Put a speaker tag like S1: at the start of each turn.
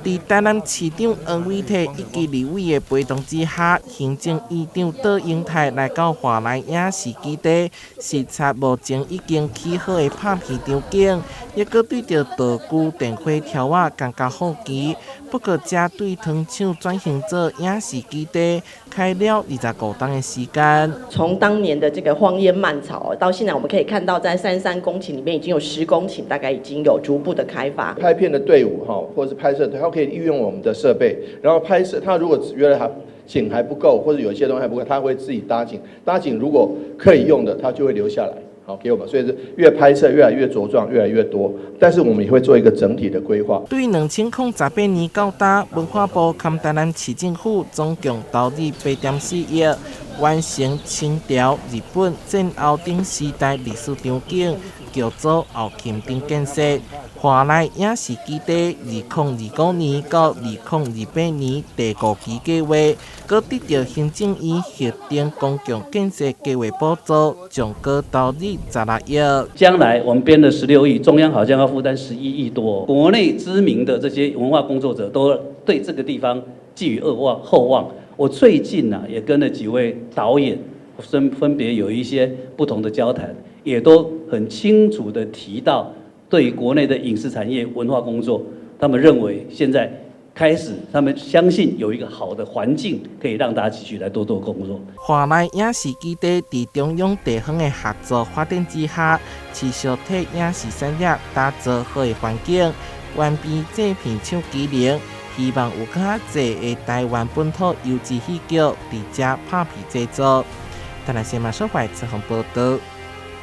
S1: 佇台南市長黃偉哲以及立委的陪同之下，行政院長卓榮泰來到華萊影視基地視察目前已經起好的拍片場景，抑閣對著道具、電火條仔感覺好奇。不過，這對糖廠轉型做影視基地，開了25冬的時間。
S2: 從當年的這個荒煙蔓草，到現在我們可以看到，在33公頃裡面已經有10公頃，大概已經有逐步的開發。
S3: 拍片的隊伍哈，或者是拍攝，他可以運用我們的設備，然後拍攝，他如果覺得他景還不夠，或者有些東西還不夠，他會自己搭景。搭景如果可以用的，他就會留下來，好給我們。所以是越拍攝越來越茁壯，越來越多。但是我們也會做一個整體的規劃。
S1: 對2018年到今，文化部佮台南市政府總共投入8.4億，完成清朝、日本戰後等時代歷史場景，叫做後勤等建設。華萊影視基地2025年到2028年第五期計劃，閣得著行政院核定公共建設計劃補助，總共投入16億。
S4: 將來我們編了16億，中央好像要負擔11億多。國內知名的這些文化工作者都對這個地方寄予厚望厚望。我最近呢，也跟了幾位導演分別有一些不同的交談，也都很清楚的提到，對於國內的影視產業文化工作，他們認為現在開始，他們相信有一個好的環境，可以讓大家繼續來多做工作。
S1: 華萊影視基地佇中央地方的合作發展之下，持續替影視產業打造好的環境，完備製片廠機能，希望有較濟的台灣本土優質戲劇佇遮拍片製作。台南新聞所懷採訪報道。